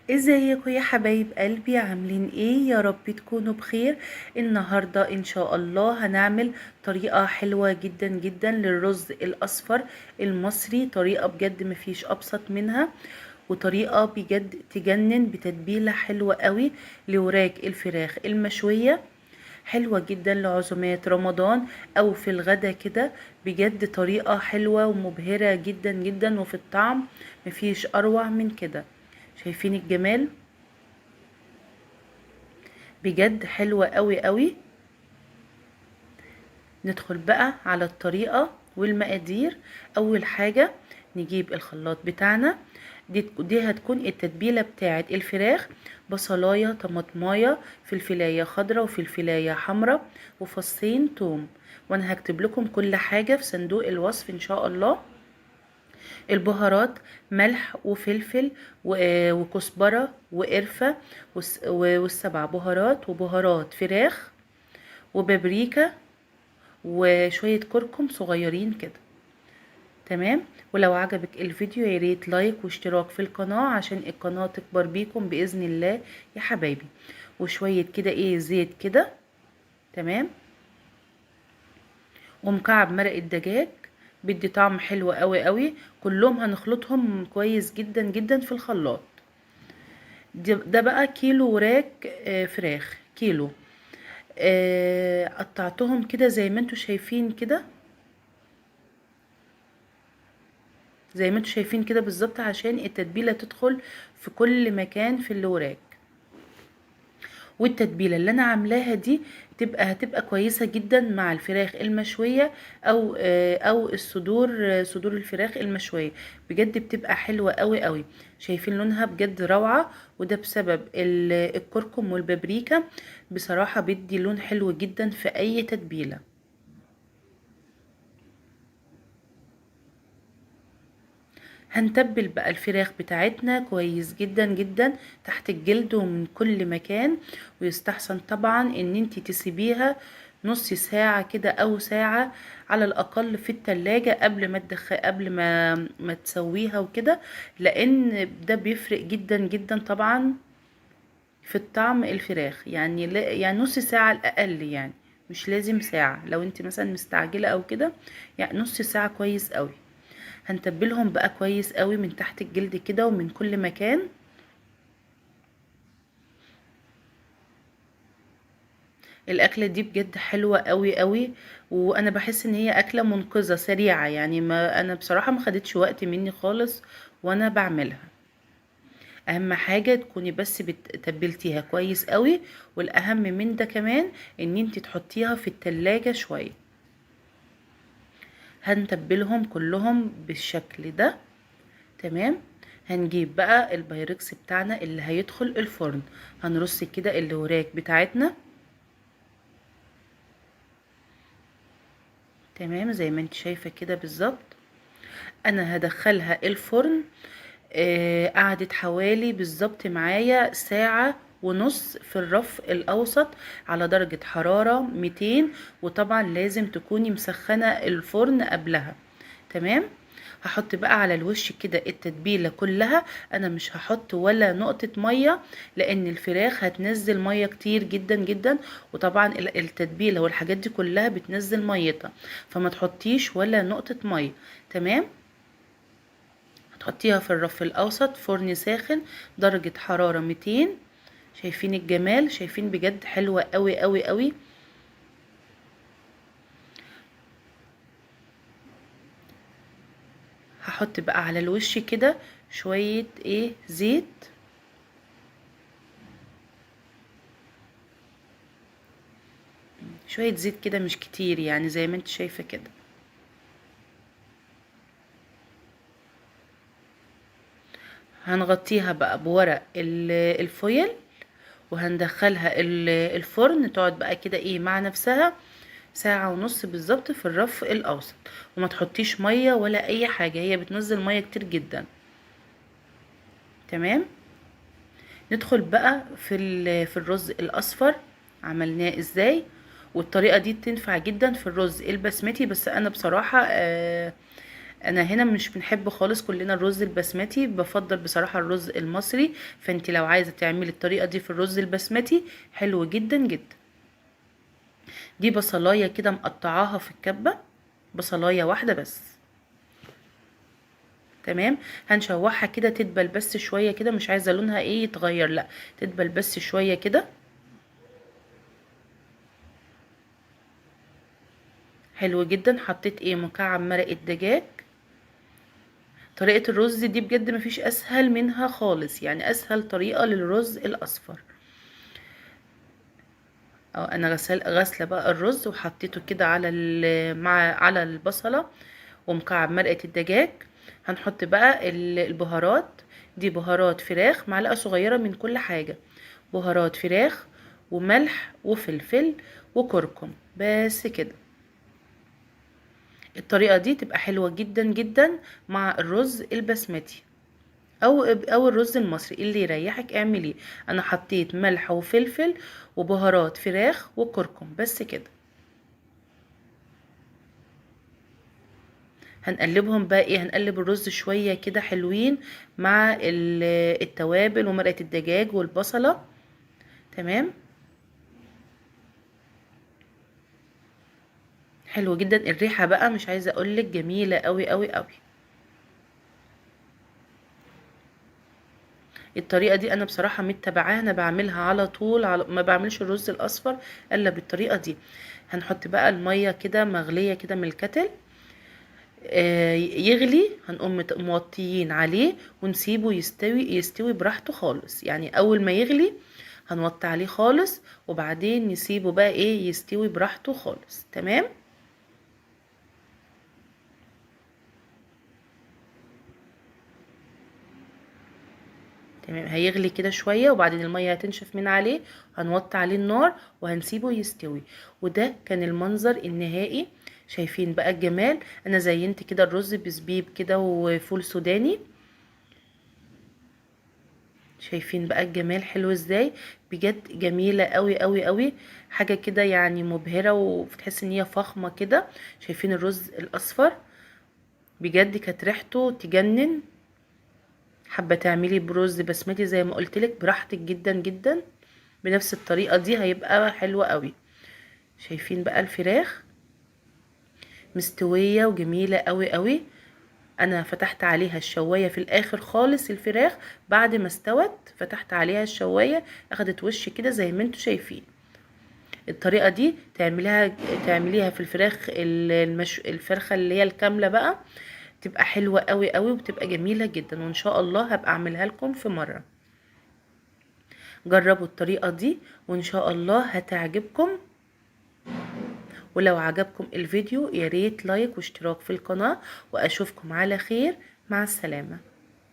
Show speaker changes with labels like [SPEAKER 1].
[SPEAKER 1] ازيكم يا حبايب قلبي؟ عاملين ايه؟ يا رب تكونوا بخير. النهاردة ان شاء الله هنعمل طريقة حلوة جدا جدا للرز الاصفر المصري، طريقة بجد مفيش ابسط منها، وطريقة بجد تجنن بتتبيلة حلوة قوي لوراك الفراخ المشوية، حلوة جدا لعزومات رمضان او في الغدا كده. بجد طريقة حلوة ومبهرة جدا جدا، وفي الطعم مفيش اروع من كده. شايفين الجمال؟ بجد حلوة قوي قوي. ندخل بقى على الطريقة والمقادير. اول حاجة نجيب الخلاط بتاعنا، دي هتكون التتبيلة بتاعت الفراخ: بصلاية، طماطماية، فلفلاية خضرة وفلفلاية حمرة، وفصين توم. وانا هكتب لكم كل حاجة في صندوق الوصف ان شاء الله. البهارات: ملح وفلفل وكزبرة وقرفة والسبع بهارات، وبهارات فراخ، وبابريكا، وشوية كركم صغيرين كده. تمام. ولو عجبك الفيديو يا ريت لايك واشتراك في القناة عشان القناة تكبر بيكم بإذن الله يا حبايبي. وشوية كده زيت كده. تمام. ومكعب مرق الدجاج بيدي طعم حلو قوي قوي. كلهم هنخلطهم كويس جدا جدا في الخلاط. ده بقى كيلو وراك، فراخ كيلو. قطعتهم كده زي ما انتوا شايفين كده، زي ما انتوا شايفين كده بالظبط، عشان التتبيلة تدخل في كل مكان في الوراك. والتتبيلة اللي انا عاملاها دي هتبقى كويسة جدا مع الفراخ المشوية او صدور الفراخ المشوية. بجد بتبقى حلوة قوي قوي. شايفين لونها بجد روعة، وده بسبب الكركم والبابريكا. بصراحة بيدي لون حلو جدا في اي تتبيلة. هنتبل بقى الفراخ بتاعتنا كويس جدا جدا تحت الجلد ومن كل مكان. ويستحسن طبعا ان انتي تسيبيها نص ساعة كده او ساعة على الاقل في التلاجة قبل ما تدخ-، قبل ما تسويها وكده، لان ده بيفرق جدا جدا طبعا في الطعم الفراخ. نص ساعة على الاقل، مش لازم ساعة لو انت مثلا مستعجلة او كده، نص ساعة كويس قوي. هنتبلهم بقى كويس قوي من تحت الجلد كده ومن كل مكان. الاكلة دي بجد حلوة قوي قوي، وانا بحس ان هي اكله منقذه سريعة، ما انا بصراحة ما خدتش وقت مني خالص وانا بعملها. اهم حاجة تكوني بس بتتبلتيها كويس قوي، والاهم من ده كمان ان انت تحطيها في التلاجة شوية. هنتبلهم كلهم بالشكل ده. تمام. هنجيب بقى البايركس بتاعنا اللي هيدخل الفرن، هنرص كده الوراك بتاعتنا. تمام زي ما انت شايفة كده بالظبط. انا هدخلها الفرن، قعدت حوالي بالظبط معايا ساعة ونص في الرف الاوسط على درجة حرارة 200، وطبعا لازم تكوني مسخنة الفرن قبلها. تمام. هحط بقى على الوش كده التتبيلة كلها، انا مش هحط ولا نقطة مية لان الفراخ هتنزل مية كتير جدا جدا، وطبعا التتبيلة والحاجات دي كلها بتنزل ميتها، فما تحطيش ولا نقطة مية. تمام. هتحطيها في الرف الاوسط، فرن ساخن درجة حرارة 200. شايفين الجمال؟ شايفين بجد حلوة قوي قوي قوي. هحط بقى على الوش كده شوية زيت. شوية زيت كده مش كتير، زي ما انت شايفة كده. هنغطيها بقى بورق الفويل، وهندخلها الفرن تقعد بقى كده مع نفسها ساعة ونص بالظبط في الرف الاوسط، وما تحطيش مية ولا اي حاجة، هي بتنزل مية كتير جدا. تمام. ندخل بقى في الرز الاصفر. عملناه ازاي؟ والطريقة دي تنفع جدا في الرز البسمتي، بس انا بصراحة انا هنا مش بنحب خالص كلنا الرز البسمتي، بفضل بصراحة الرز المصري. فانت لو عايزة تعملي الطريقة دي في الرز البسمتي حلو جدا جدا. دي بصلاية كده مقطعاها في الكبة، بصلاية واحدة بس. تمام. هنشوحها كده تدبل بس شوية كده، مش عايزة لونها ايه يتغير، لا تدبل بس شوية كده. حلو جدا. حطيت ايه مكعب مرق الدجاج. طريقة الرز دي بجد مفيش اسهل منها خالص، يعني اسهل طريقة للرز الاصفر. انا غسله بقى الرز وحطيته كده على مع على البصله ومكعب مرقه الدجاج. هنحط بقى البهارات. دي بهارات فراخ، معلقه صغيرة من كل حاجة، بهارات فراخ وملح وفلفل وكركم، بس كده. الطريقة دي تبقى حلوة جدا جدا مع الرز البسمتي او الرز المصري، اللي يريحك اعمليه. انا حطيت ملح وفلفل وبهارات فراخ وكركم بس كده. هنقلبهم بقى ايه، هنقلب الرز شوية كده حلوين مع التوابل ومرقة الدجاج والبصلة. تمام. حلو جدا. الريحة بقى مش عايزة اقولك، جميلة قوي قوي قوي. الطريقة دي انا بصراحة متبعاها، انا بعملها على طول، ما بعملش الرز الاصفر الا بالطريقة دي. هنحط بقى المية كده مغلية كده من الكتل، يغلي. هنقوم موطيين عليه ونسيبه يستوي براحته خالص. يعني اول ما يغلي هنوطي عليه خالص، وبعدين نسيبه بقى ايه يستوي براحته خالص. تمام. تمام. هيغلي كده شوية وبعدين المية هتنشف من عليه، هنوطي عليه النار وهنسيبه يستوي. وده كان المنظر النهائي. شايفين بقى الجمال؟ انا زينت كده الرز بزبيب كده وفول سوداني. شايفين بقى الجمال حلو ازاي؟ بجد جميلة قوي قوي قوي، حاجة كده يعني مبهرة، وبتحس ان هي فخمة كده. شايفين الرز الاصفر؟ بجد كانت ريحته تجنن. حابة تعملي برز بسمتي زي ما قلتلك براحتك جدا جدا، بنفس الطريقة دي هيبقى حلو قوي. شايفين بقى الفراخ مستوية وجميلة قوي قوي. انا فتحت عليها الشواية في الاخر خالص، الفراخ بعد ما استوت فتحت عليها الشواية، اخدت وش كده زي ما انتوا شايفين. الطريقة دي تعمليها في الفراخ الفرخة اللي هي الكاملة بقى، تبقى حلوة قوي قوي وبتبقى جميلة جدا، وان شاء الله هبقى اعملها لكم في مرة. جربوا الطريقة دي وان شاء الله هتعجبكم. ولو عجبكم الفيديو يا ريت لايك واشتراك في القناة، واشوفكم على خير. مع السلامة.